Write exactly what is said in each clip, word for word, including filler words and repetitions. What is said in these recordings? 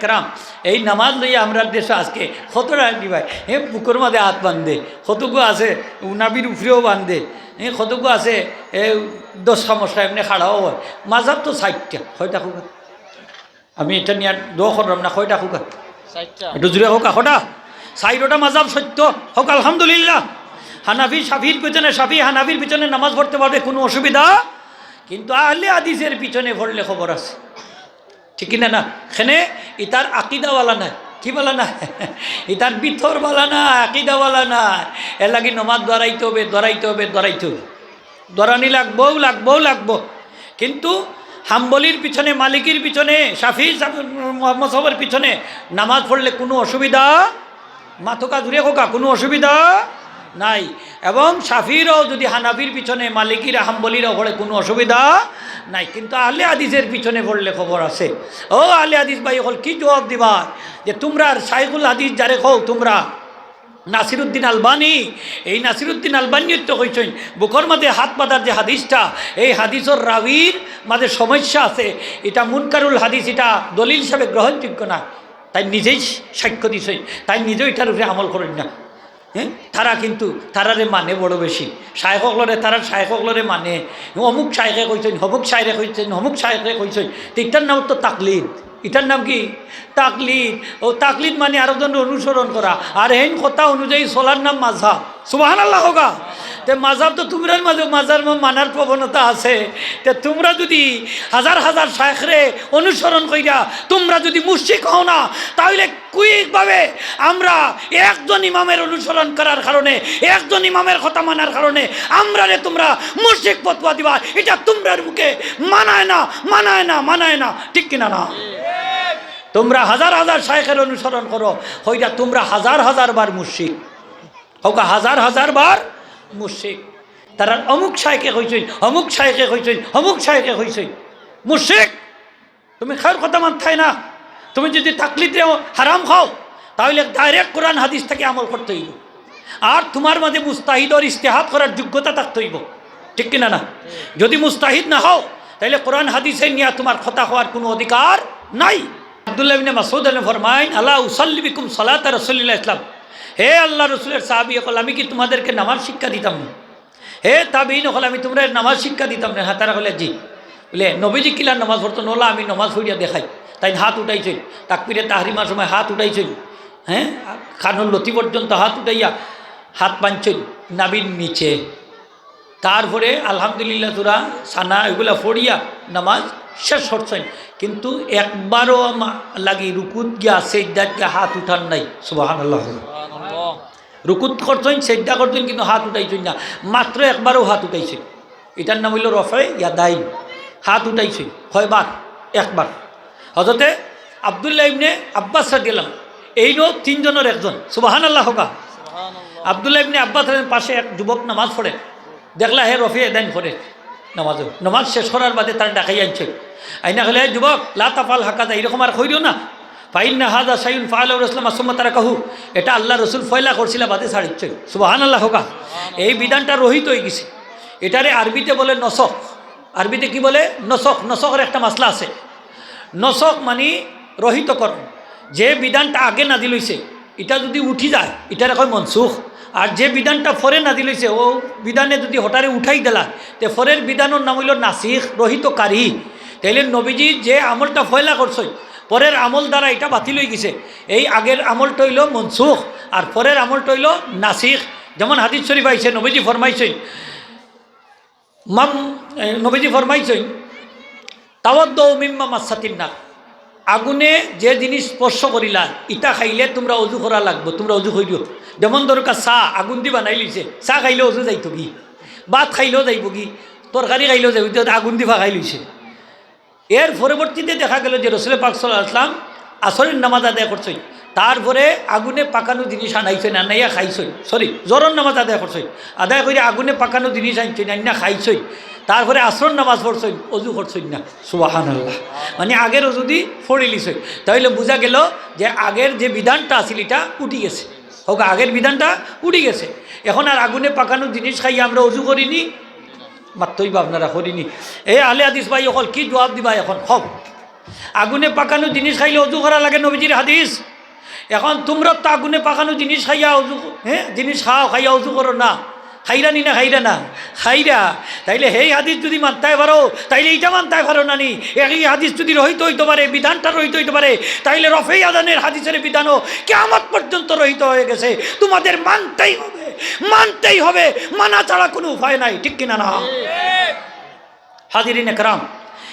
কেরাম, এই নামাজ লইয়া আমরার দেশো আজকে কতটা দিবায়, হে, বুকর মাঝে আত বান্ধে, কতগু আছে নাভির উপরেও বান্ধে, হে, কতগু আছে, এ, দশ খামশা এমনে খাড়াও অয়। মাঝহাব তো চাইরটা, কয়টা কউক্কা? আমি ইটা নিয়া দোয়া করলাম না, কয়টা কউক্কা? চাইরটা। একটু জুরে কউক্কা, কয়টা? চাইরোটা মাঝহাব সত্য, কউক্কা আলহামদুলিল্লাহ। হানাফি শাফির পিছনে, শাফি হানাফির পিছনে নামাজ পড়তে পারবে, কুনু অসুবিধা, কিন্তু আহলে হাদিসের পিছনে পড়লে খবর আছে। ঠিক কিনা না? কেনে ইতার আকিদা বালা নায়। কি বালা নায়? ইতার ভিতর বালা নায়, আকিদা বালা নায়। এর লাগি নমাজ দরাইতে অইবে, দরাইতে অইবে, দরাইতে অইবে। দরানি লাগবো, লাগবো, লাগবো। কিন্তু হাম্বলির পিছনে, মালিকির পিছনে, শাফি সাব-, মজহবর পিছনে নামাজ পড়লে কুনু অসুবিধা মাতোক্কা, জুরে কউক্কা, কুনু অসুবিধা নাই। এবং শাফিরও যদি হানাফির পিছনে, মালিকির, হাম্বলিরও পড়ে, কুনু অসুবিধা নাই। কিন্তু আহলে হাদিসের পিছনে পড়লে খবর আছে। ও আহলে হাদিস ভাই অকল, কি জবাব দিবা যে তুমরার শাইখুল হাদিস যারে কও তুমরা, নাসিরুদ্দিন আলবানি, এই নাসিরুদ্দিন আলবানি তো কইছইন, বুকর মাঝে হাত বাঁধার যে হাদিসটা, এই হাদিসর রাবির মাঝে সমস্যা আছে, ইটা মুনকারুল হাদিস, ইটা দলিল হিসাবে গ্রহণযোগ্য না। তাইন নিজেই সাক্ষ্য দিছইন, তাইন নিজেও ইটার উপরে আমল করইন না। হ্যাঁ, তারা কিন্তু তারারে মানে বড় বেশি, শায়েখ অকলরে, তারার শায়েখ অকলরে মানে, অমুক শায়েখে কইছইন, হমুক শায়েখে কইছইন, হমুক শায়েখে কইছইন, তো ইটার নাম তো তাকলিদ। ইটার নাম কি? তাকলিদ। ও তাকলিদ মানে আরকজনরে অনুসরণ করা, আর হেন কথা অনুযায়ী চলার নাম মাঝহাব। সুবহানাল্লাহ কউক্কা। তে মাঝহাব তো তুমরার মাঝে, মাঝহাব মানার প্রবণতা আছে। তে তুমরা যদি হাজার হাজার শায়েখরে অনুসরণ কইরা তুমরা যদি মুশরিক হও না, তাইলে কুইকভাবে আমরা একজন ইমামের অনুসরণ করার কারণে, একজন ইমামের কথা মানার কারণে আমরারে তুমরা মুশরিক ফতোয়া দিবা, ইটা তুমরার মুখে মানায় না, মানায় না, মানায় না। ঠিক কিনা না? তুমরা হাজার হাজার শায়েখের অনুসরণ করো, কইরা তুমরা হাজার হাজার বার মুশরিক। কউক্কা, হাজার হাজার বার মুশরিক। তারার অমুক শায়েখে কইছইন, অমুক শায়েখে কইছইন, অমুক শায়েখে কইছইন। মুশরিক। তুমি কারোর কথা মানতায় না। তুমি যদি তাকলিদরে হারাম কও, তাইলে direct কোরআন হাদিস থাকি আমল করতে অইবো। আর তুমার মাঝে মুস্তাহিদর ইজতেহাদ করার যোগ্যতা থাকতে অইবো। ঠিক কিনা না? যদি মুস্তাহিদ না হও, তাইলে কোরআন হাদিসে নিয়া তুমার কথা কওয়ার কুনু অধিকার নাই। আব্দুল্লাহ ইবনে মাসউদ ফরমাইন, "আলা উসাল্লি বিকুম সালাতা রাসূলিল্লাহ ইসলাম।" হে আল্লাহর রাসূলের সাহাবী অকল, আমি কি তুমাদেরকে নামাজ শিক্ষা দিতাম না? হে তাবেঈন অকল, আমি তুমরারে নামাজ শিক্ষা দিতাম না? হ্যাঁ, তারা কইলা, "জি।" বলে, "নবীজি কিলা নামাজ পড়তইন?" বলে, "আমি নামাজ পড়িয়া দেখাই।" তাইন হাত উঠাইছইন, তাকবীরে তাহরিমার সময় হাত উঠাইছইন, হ্যাঁ, কানর লতি পর্যন্ত হাত উঠাইয়া হাত বানছইন নাভির নিচে। তারপরে আলহামদুলিল্লাহ সুরা, সানা এগুলা পড়িয়া নামাজ শেষ করছইন, কিন্তু একবারও মা-, লাগি রুকুত গিয়া, সেজদাত গিয়া হাত উঠার নাই। সুবহানাল্লাহ। রুকুত করছইন, সেজদা করছইন, কিন্তু হাত উঠাইছইন না, মাত্র একবারও হাত উঠাইছইন। ইটার নাম অইলো রফে ইয়াদাইন, হাত উঠাইছইন। কয়বার? একবার। হযরতে আব্দুল্লাহ ইবনে আব্বাস রাদিয়াল্লাহু আনহু, এইনও তিনজনর একজন। সুবহানাল্লাহ কউক্কা। আব্দুল্লাহ ইবনে আব্বাস রাদিয়াল্লাহু আনহুর পাশে এক যুবক নামাজ পড়ে, দেখলা হে রফে ইয়াদাইন করে নামাজও। নামাজ শেষ করার বাদে তারে ডাকাইয়া আনছইন, আইনা কইলা, "হে যুবক, লা তাফআল হাকাযা, এরকম আর কইরো না। ফাইন্না হাযা শাইউন ফাআলাহু রাসূলুল্লাহ সুম্মা তারাকাহু।" এটা আল্লাহর রাসূল পয়লা করছিলা, বাদে ছাড়িছইন।" সুবহানাল্লাহ কউক্কা। এই বিধানটা রহিত অইগেছে। এটারে আরবিতে বলে নসখ। আরবিতে কি বলে? নসখ। নসখর একটা মাসলা আছে। নসখ মানি রহিতকরণ। যে বিধানটা আগে নাজিল অইছে, ইটা যদি উঠি যায়, ইটারে কয় মনসুখ। আর যে বিধানটা পরে নাজিল অইছে, অউ বিধানে যদি হঠারে উঠাই দিলা, তে পরের বিধানর নাম অইলো নাসিখ, রহিতকারী। তাইলে নবীজি যে আমলটা পয়লা করছইন, পরের আমল দ্বারা ইটা বাতিল অইগেছে। এই আগের আমলটা অইলো মনসুখ, আর পরের আমলটা অইলো নাসিখ। যেমন হাদিস শরীফ আইছে, নবীজি ফরমাইছইন, মাম-, এ, নবীজি ফরমাইছইন, "তাওয়াদ্দাউ মিম্মা মাসসাতিন নার।" আগুনে যে জিনিস স্পর্শ করিলা, ইটা খাইলে তুমরা অজু করা লাগবো, তুমরা অজু করিও। যেমন ধরউক্কা চা, আগুন দি বানাইলিছে, চা খাইলে অজু যাইতোগি, ভাত খাইলেও যাইবোগি, তরকারি খাইলেও যাইবো, ইটা আগুন দি ফাকাইলিছে। এর পরবর্তীতে দেখা গেল যে রসুল পাক সাল্লাল্লাহু আলাইহি ওয়াসাল্লাম আসরের নামাজ আদায় করছইন, তারপরে আগুনে পাকানো জিনিস আনাইছইন, আনাইয়া খাইছইন, sorry, জোহরর নামাজ আদায় করছইন, আদায় করিয়া আগুনে পাকানো জিনিস আনছইন, আনিয়া খাইছইন, তারপরে আসরর নামাজ পড়ছইন, অজু করছইন না। সুবহানাল্লাহ। মানে আগের অজু দি পড়িলিছইন, তাইলে বুঝা গেল যে আগের যে বিধানটা আছিল ইটা উঠি গেছে। কউক্কা, আগের বিধানটা উঠি গেছে। এখন আর আগুনে পাকানো জিনিস খাইয়া আমরা অজু করিনি, মাততে অইবো আপনারা, করিনি। এ আহলে হাদিস ভাই অকল, কি জবাব দিবা এখন? কও। আগুনে পাকানো জিনিস খাইলে অজু করা লাগে, নবীজির হাদিস। এখন তুমরা তো আগুনে পাকানো জিনিস খাইয়া অজু, হ্যাঁ, জিনিস খাও, খাইয়া অজু করো না, খাইরা নি না, খাইরা না, খাইরা। তাইলে হেই হাদিস যদি মানতায় পারো, তাইলে ইটা মানতায় পারো না নি? একই হাদিস যদি রহিত অইতো পারে, বিধানটা রহিত অইতো পারে, তাইলে রফে ইয়াদাইনের হাদিসের বিধানও কিয়ামত পর্যন্ত রহিত হয়ে গেছে। তোমাদের মানতেই হবে, মানতেই হবে, মানা ছাড়া কোনো উপায় নাই, ঠিক কিনা না? হাজিরিন একরাম,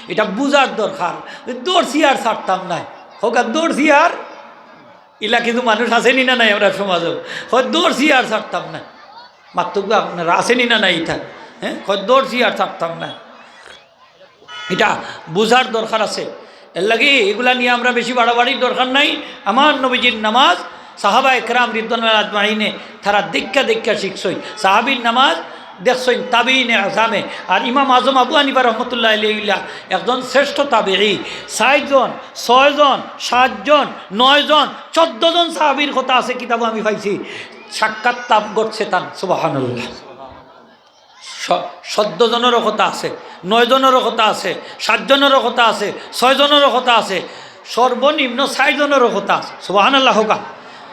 ইটা বুঝার দরকার। ধরছি আর ছাড়তাম না। কউক্কা, ধরছি আর, ইলা কিছু মানুষ আছে নি না নাই আমরার সমাজো? কয়, ধরছি আর ছাড়তাম না। মাতউক্কা, আপনারা আছে নি না নাই ইতা? হ্যাঁ, কয়, ধরছি আর ছাড়তাম না। ইটা বুঝার দরকার আছে। এরলাগি ইগুলা নিয়া আমরা বেশি বাড়াবাড়ির দরকার নাই। আমার নবীজির নামাজ, সাহাবা একরাম রিদওয়ানুল্লাহি আজমাইনে তারা দেইক্কা দেইক্কা শিখছইন। সাহাবীর নামাজ দেখছইন তাবেইনে আজমে। আর ইমাম আজম আবু হানিফা রহমতুল্লাহি আলাইহি একজন শ্রেষ্ঠ তাবেই। চাইরজন, ছয়জন, সাতজন, নয়জন, চোদ্দ জন সাহাবীর কথা আছে কিতাবো, আমি পাইছি, সাক্ষাৎ তাব ঘটছে তান। সুবহানাল্লাহ। স-, চোদ্দ জনেরও কথা আছে, নয় জনেরও কথা আছে, সাত জনেরও কথা আছে, ছয় জনেরও কথা আছে, সর্বনিম্ন চাইর জনেরও কথা আছে। সুবহানাল্লাহ কউক্কা।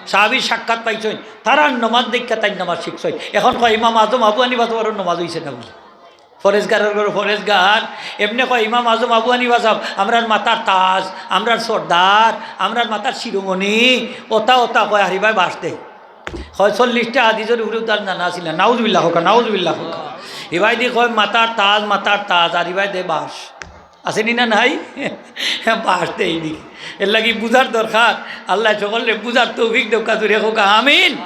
সাহাবীর সাক্ষাৎ পাইছইন, তারার নামাজ দেইক্কা তাইন নামাজ শিখছইন। এখন কয় ইমাম আজম আবু হানিফা সাবর নামাজ অইছে না বুলে। পরেজগারর ঘরো পরেজগার, এমনে কয় ইমাম আজম আবু হানিফা সাব, আমরার মাথার তাজ, আমরার সর্দার, আমরার মাথার শিরোমণি, অতা অতা কয়, আর ইবায় বাঁশ দেয়। কয় চল্লিশটা হাদিসর উপরে তার জানা আছিল না। নাউজুবিল্লাহ কউক্কা, নাউজুবিল্লাহ কউক্কা। ইবায়দি কয় মাথার তাজ, মাথার তাজ, আর ইবায় দেয় বাঁশ। আছে নি না নাই? বাঁশ দেয় নি। এরলাগি বুঝার দরকার। আল্লায় সকলরে বুঝার তৌফিক দেউক্কা, জুরে কউক্কা, আমিন।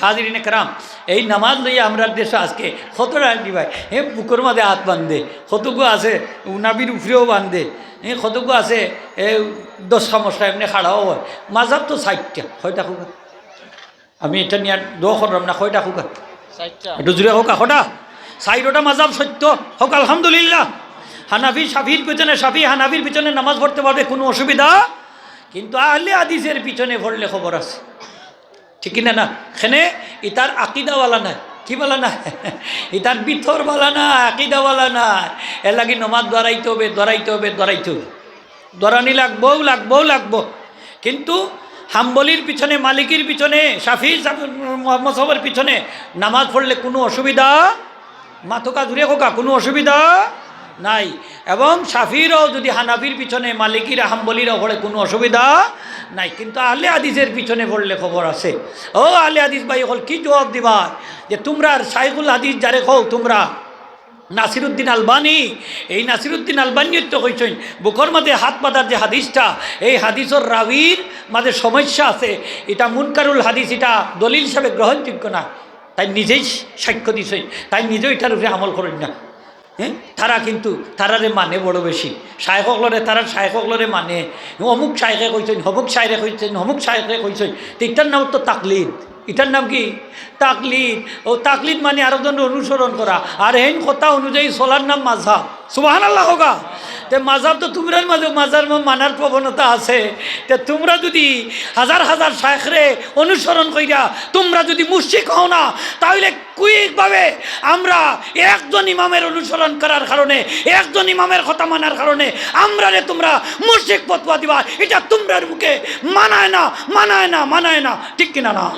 হাজিরিন একরাম, এই নামাজ লইয়া আমরার দেশো আজকে কতটা নি ভাই, হে বুকর মাঝে আত বান্ধে, কতগু আছে নাভির উপরেও বান্ধে, হে কতগু আছে এ দশকা মশকা এমনে খাড়াও অয়। মাঝহাব তো চাইরটা, কয়টা কউক্কা? আমি ইটা নিয়া দোয়া করলাম না, কয়টা কউক্কা? চাইরটা। একটু জুরে কউক্কা, কয়টা? চাইরোটা মাঝহাব সত্য, কউক্কা আলহামদুলিল্লাহ। হানাফি শাফির পিছনে, শাফি হানাফির পিছনে নামাজ পড়তে পারবে, কোনো অসুবিধা, কিন্তু আহলে হাদিসের পিছনে পড়লে খবর আছে, ঠিক কিনা না? কেনে ইতার আকিদা বালা নায়, কি বালা নায়? ইতার ভিতর বালা নায়, আকিদা বালা নায়। এরলাগি নামাজ ধরাইতে হবে, ধরাইতে হবে, ধরাইতে হবে। ধরানি লাগবো, লাগবো, লাগবো। কিন্তু হাম্বলির পিছনে, মালিকির পিছনে, শাফি সাব-, মজহবর পিছনে নামাজ পড়লে কোনো অসুবিধা, মাতউক্কা জুরে কউক্কা, কোনো অসুবিধা নাই। এবং শাফিরও যদি হানাফির পিছনে, মালিকিরা, হাম্বলিরাও পড়ে, কোনো অসুবিধা নাই। কিন্তু আহলে হাদিসের পিছনে পড়লে খবর আছে। ও আহলে হাদিস ভাই অকল, কি জবাব দিবা যে তুমরার শাইখুল হাদিস যারে কও তুমরা, নাসিরুদ্দিন আলবানি, এই নাসিরুদ্দিন আলবানিয়ে তো কইছইন, বুকর মাঝে হাত বাঁধার যে হাদিসটা, এই হাদিসর রাবির মাঝে সমস্যা আছে, ইটা মুনকারুল হাদিস, ইটা দলিল হিসাবে গ্রহণযোগ্য না। তাইন নিজেই সাক্ষ্য দিছইন, তাইন নিজেও ইটার উপরে আমল করইন না। হ্যাঁ, তারা কিন্তু তারারে মানে বড় বেশি, শায়েখ অকলরে, তারার শায়েখ অকলরে মানে, অমুক শায়েখে কইছইন, হমুক শায়েখে কইছইন, হমুক শায়েখে কইছইন, তো ইটার নাম তো তাকলিদ। ইটার নাম কি? তাকলিদ। ও তাকলিদ মানে আরোজনরে অনুসরণ করা, আর হেইন কথা অনুযায়ী চলার নাম মাঝহাব। সুবহানাল্লাহ কউক্কা। তে মাঝহাব তো তুমরার মাঝে, মাঝহাব মানার প্রবণতা আছে। তে তুমরা যদি হাজার হাজার শায়েখরে অনুসরণ কইরা তুমরা যদি মুশরিক হও না, তাইলে কুইকভাবে আমরা একজন ইমামের অনুসরণ করার কারণে, একজন ইমামের কথা মানার কারণে আমরারে তুমরা মুশরিক ফতোয়া দিবা, ইটা তুমরার মুখে মানায় না, মানায় না, মানায় না, ঠিক কিনা না?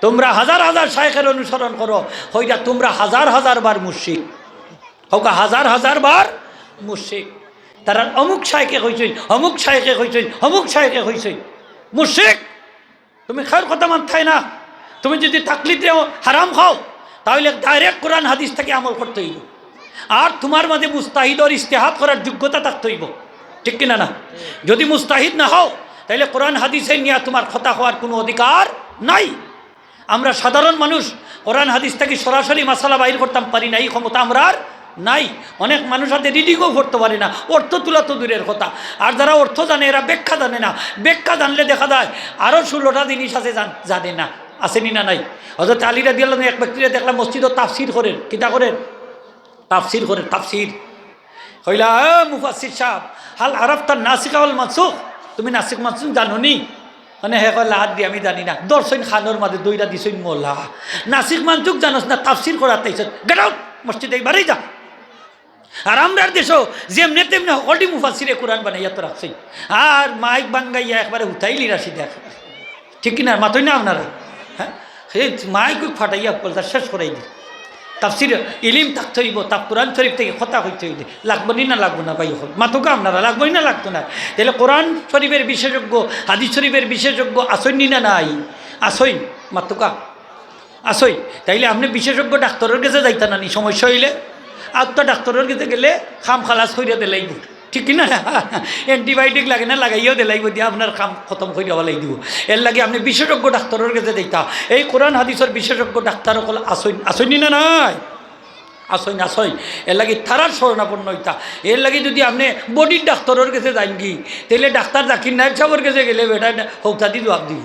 তুমরা হাজার হাজার শায়েখের অনুসরণ করো, কইরা তুমরা হাজার হাজার বার মুশরিক। কউক্কা হাজার হাজার বার মুশরিক। তারার অমুক শায়েখে কইছইন, অমুক শায়েখে কইছইন, অমুক শায়েখে কইছইন। মুশরিক। তুমি কারোর কথা মানতায় না। তুমি যদি তাকলিদরে হারাম কও, তাইলে direct কোরআন হাদিস থাকি আমল করতে অইবো। আর তুমার মাঝে মুজতাহিদর ইজতেহাদ করার যোগ্যতা থাকতে অইবো, ঠিক কিনা না? যদি মুজতাহিদ না হও, তাইলে কোরআন হাদিসে নিয়া তুমার কথা কওয়ার কোনো অধিকার নাই। আমরা সাধারণ মানুষ, কোরআন হাদিস থাকি সরাসরি মাসালা বাইর করতাম পারি না, এই ক্ষমতা আমরার নাই। অনেক মানুষ আছে reading-ও পড়তে পারে না, অর্থ তুলা তো দূরের কথা। আর যারা অর্থ জানে, এরা ব্যাখ্যা জানে না। ব্যাখ্যা জানলে দেখা যায় আরো ষোলোটা জিনিস আছে জান-, জানে না। আছে নি না নাই? হযরত আলী রাদিয়াল্লাহু আনহু এক ব্যক্তিরে দেখলা মসজিদো তাফসীর করের। কিতা করের? তাফসীর করের, তাফসীর। কইলা, "এ মুফাসসির সাব, হাল আরাফতা নাসিখ ওয়াল মানসুখ? তুমি নাসিখ মানসুখ জানো নি?" মানে হে কয়, "লা আদরি, আমি জানি না।" ধরছইন কানর মাঝে, দইরা দিছইন মলা। "নাসিখ মানসুখ জানোস না, তাফসীর করাত আইছস? Get out! মসজিদে বারই যা।" আর আমরার দেশো যেমনে তেমনে হকলটি মুফাসসিরে কোরআন বানাইয়া তো রাখছইন। আর মাইক বাঙ্গাইয়া একবারে হুতাইলি রাশি দেখ, ঠিক কিনা? মাতইন না আপনারা? হ্যাঁ, সেই মাইক ফাটাইয়া বলতা শেষ করাই দি। তাফসির ইলিম থাকতে হইব, তাফ কোরআন শরীফ থেকে কথা কইতে হইলে লাগবো নি না লাগবো না ভাই? হকল মাতুকা আপনারা, লাগবো নি না লাগতো না? তাহলে কোরআন শরীফের বিশেষজ্ঞ, হাদিস শরীফের বিশেষজ্ঞ আছইন নি না নাই? আছইন, মাতুকা আছইন। তাইলে আপনি বিশেষজ্ঞ ডাক্তারর গেছে যাইতা না নি সমস্যা হইলে? আর তো ডাক্তারর গেছে গেলে কাম খালাস করিয়া দিলাইব, ঠিক কি না? অ্যান্টিবায়োটিক লাগে না, লাগাইয়াও দিলাইব, দিয়া আপনার কাম খতম করিয়া ফালাই দিব। এর লাগি আপনি বিশেষজ্ঞ ডাক্তারর গেছে যাইতা। এই কোরআন হাদিসর বিশেষজ্ঞ ডাক্তার হকল আছইন, আছইন নি না নাই? আছইন, আছইন। এর লাগি তারার শরণাপন্ন হইতা। এর লাগি যদি আপনি বডির ডাক্তারর গেছে যাইন কি, তাইলে ডাক্তার জাকির নায়েক সাহেবর গেছে গেলে বেটা হকলতা দি জবাব দিব।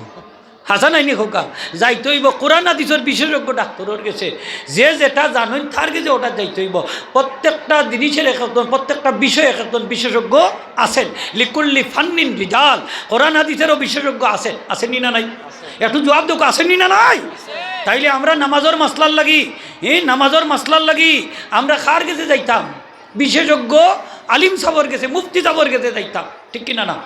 হাছা নায় নি কউক্কা? যাইতে হইব কোরআন হাদিসর বিশেষজ্ঞ ডাক্তারর গেছে। যে যেটা জানইন তার গেছে ওটা যাইতে হইব। প্রত্যেকটা জিনিসের এক একজন, প্রত্যেকটা বিষয়ে এক একজন বিশেষজ্ঞ আছেন। লিকুল্লি ফান্নিন রিজাল। কোরআন হাদিসেরও বিশেষজ্ঞ আছেন, আছেন নি না নাই? একটু জবাব দেউক্কা, আছেন নি না নাই? তাইলে আমরা নামাজর মাসলার লাগি, এই নামাজর মাসলার লাগি আমরা কার গেছে যাইতাম? বিশেষজ্ঞ আলিম সাবর গেছে, মুফতি সাবর গেছে যাইতাম, ঠিক কি না না?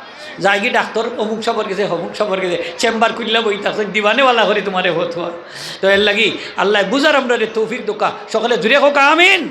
যাইগি ডাক্তার অমুক সাবর গেছে, অমুক সাবর গেছে, চেম্বার খুলিয়া বই থাকছে, দিবানেওয়ালা করি তুমারে ফতোয়া। তো এর লাগি আল্লায় বুঝার আমরারে তৌফিক দেউক্কা, সকলে জুরে কউক্কা আমিন।